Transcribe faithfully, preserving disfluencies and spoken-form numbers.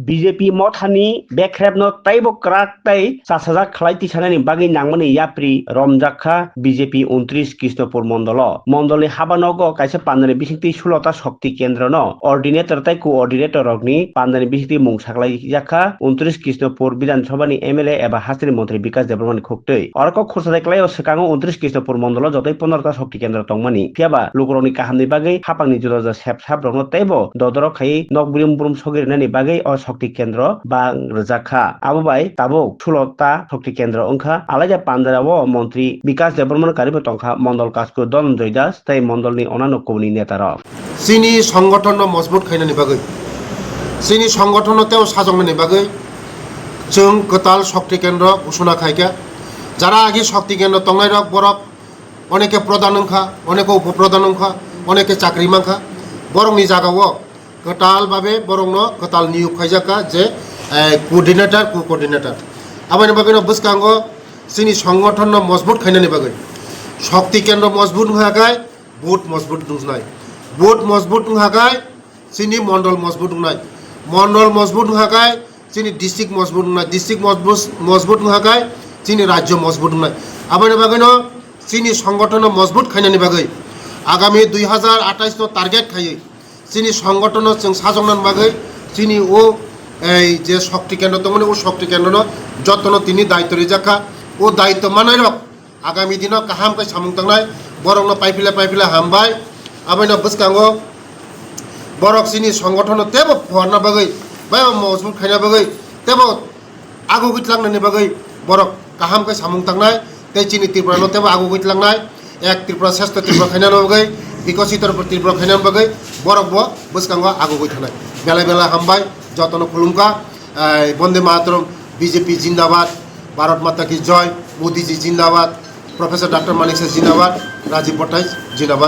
B J P mothani bekrepno teibo kwrak tei chasajak khlai tisanani bagwi nangmani yapri romjak kha B J P untris Krishnapur mondolo. Mondolni habanogo kaisa pandani bisingtwi sulota shokti kendrono coordinator tei coordinator rokni pandani bisingtwi mung saklaijak kha untris Krishnapur Bidhan Sabhani M L A eba hasteni montri Bikas Debbarmani khuktwi. Oro kok khursa de klaio swkango untris Krishnapur mondolo jotoi pondro ta shokti kendro tongmani. Phiyaba lukurokni kahamni bagwi hapangni juda juda sep sap rokno teibo dodorok khaiwi nok brum brum sogwi rwnani bagwi o shokti kendro bang rwjak kha. Abo bai tabuk sulo ta shokti kendro wngkha. Alaida pandarao montri Bikas Debbarmano karibo tongkha mondol kasku Dhananjoy Das tei mondolni onano kubuni netarok. Chini songgothonno mojbut khainani bagwi, chini songgothonno teo sajoknani bagwi chwng kwtal shokti kendro ghosona khaikha. Jara agi shokti kendro tongnairok borok oneke prodhan wngkha, oneke upoprodhan wngkha, oneke chakri mankha. Borokni jagao kwtal babe borokno kwtal niyok khaijakha je, eh, coordinator, co-coordinator. Aboni bagwino bwskango chini songgothonno mojbut khainani bagwi shokti kendro mojbut wngkha khe booth mojbut wngnai. Booth mojbut wngkha khe chini mondol mojbut wngnai. Mondol mojbut wngkha khe chini district mojbut wngnai. District mojbut, mojbut wngkha khe chini rajyo mojbut wngnai. Aboni bagwino chini songgothonno mojbut khainani bagwi agami dui hazar atais no target khaiwi chini songgothonno chwng sajoknani bagwi chini o ei je shokti kendro tongmani, o shokti kendrono jotono tini daityo rijak kha. O daityo manairok agami dino kaham khe samung tangnai, borokno paiphile paiphile hambai. Aboino bwskango borok chini songgothonno teibo phuarna bagwi, bai mojbut khaina bagwi, teibo agugwi tlangnani bagwi borok kaham khe samung tangnai, tei chini Tripura no teibo agugwi tlangnai, ek Tripura, shrestho Tripura khainani bagwi, bikosito Tripura khainani bagwi borok bo bwskango agugwi thanai. Belai belai hambai, jotono khulumkha, eh, Bonde Mataram, B J P jindabad, Bharat Mata ki Joy, Modi ji jindabad, Professor Doctor Manik Saha jindabad, Rajib Bhattacharyya jindabad,